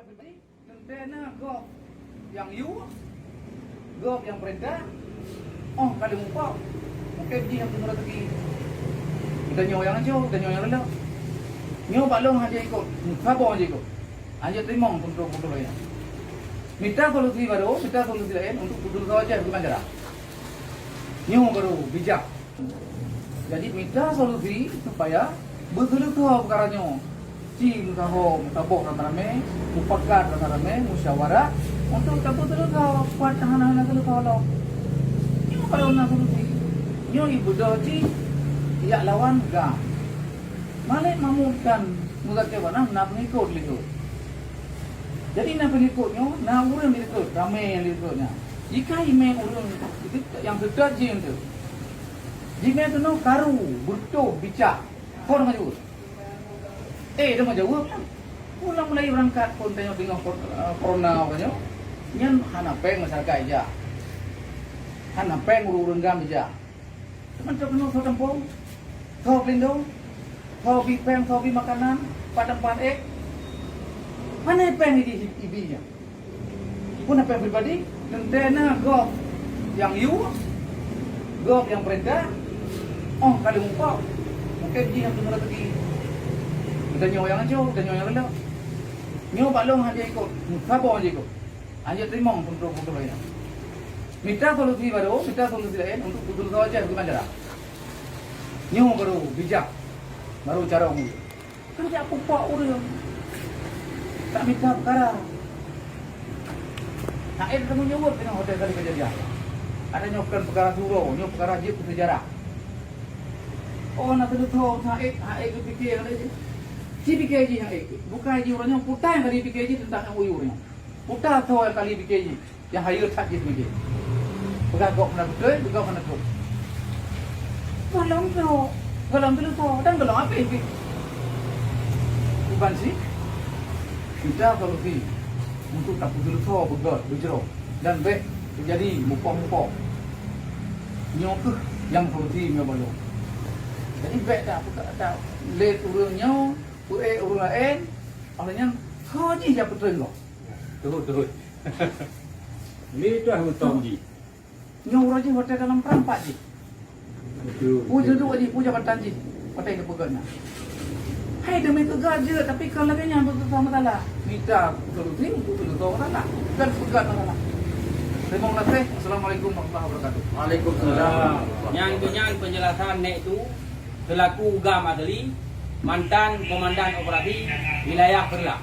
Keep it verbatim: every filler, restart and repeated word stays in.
Jadi, teuntée na gob nyang yue, gob nyang peurintah, oh ka lheueh mupok, mungken jih nyang teungoh raseuki. Geutanyoe nyang ancô, geutanyoe nyang leuloh. Nyoe bak lôn hana jeuet ikot, saboh hana jeuet ikot. Hana jeuet teurimong peunutôh-peunutôh laén. Mita solusi barô, mita solusi laén untuk peudeuh saja bagaimana cara. Nyoe barô bijak. Jadi mita solusi supaya beuseuleusoe peukara nyoe. Ci meusaho, meusaboh rame-rame, mupakat rame-rame, musyawarah untuk tabeuseuleusoe buet nyang hana-hana seuleusoe lom. Nyoe barô na solusi. Nyoe ibeudôh ci yak lawan GAM. Malik Mahmud kan Muzakir Banaf na peungikot likot. Jadi na peungikot nyoe, na ureuëng likot, ramé nyang likot nyan. Jika imé ureuëng nyang seutôt jih tu, jimé keunoe karu, beutôh, bicak, kon ka jaweueb. Eh, dia mau jaweueb kan? Ulang mulai berangkat pun tengok-tengok kor-, eh, corona apa nyoe. Nyan hana péng masyarakat ija. Hana péng ureuëng-ureuëng GAM ija. Teuma trok keunoe soe teumpông, soe pelindong, soe bi péng, soe bi makanan, pat teumpat ék. Hana péng ibi, ibi nyan. Pun péng pribadi, teuntée na gob nyang yue, gob nyang peurintah, oh ka lheueh mupok, mungken jih nyang teungoh raseuki. Geutanyoe nyang ancô, geutanyoe nyang leuloh. Nyoe bak lôn hana jeuet ikot, saboh hana jeuet ikot. Hana jeuet teurimong peunutôh-peunutôh laén. Mita solusi barô, mita solusi laén untuk peudeuh saja bagaimana cara. Nyoe barô bijak, barô carông. Kan jak pupok ureuëng. Tak mita peukara. Hana ék tanggung jaweueb deungon hotel kali keujadian. Ada nyoe bukan peukara syuroe, nyoe peukara jeuet keu seujarah. Oh, na seuleusoe, hana ék, hana ék geupike, hana ék. Ci pike jih hana ék. Bukai jih uroe nyoe, peue nyang ka jipike jih teuntang M O U nyoe. Peue soe nyang kali pike jih, nyang hayeue that jih seumike. Peugah gob hana beutôi, peugah hana trok. Gohlom trok, gohlom seuleusoe, dan gohlom habéh pih. Iban sih, kita solusi untuk tapeuseuleusoe beugöt, beujroh, dan bék teujadi mupok-mupok. Nyoe kheueh nyang solusi nyoe bak lôn. Jadi bék ta-, ta-, ta-, lé ureuëng nyoe, peuék ureuëng laén, óh lheueh nyan, soe jih nyang peutreun gob. Tuhut, tuhut. Ni dah meutom jih. Nyoe uroe jih watée dalam peurang pat jih. Betul. Peue duduek jih, peue jabatan jih. Watée geupeugöt nyan. Hai, deumi peugöt jeuet, tapi kon lagée nyan beutôi masalah. Mita solusi untuk beutôi masalah. Bukan peugöt masalah. Terima kasih. Assalamualaikum warahmatullahi wabarakatuh. Waalaikumsalam. Nyan keuh nyan penjelasan Nek Tu selaku GAM asli, mantan Komandan Operasi Wilayah Peureulak.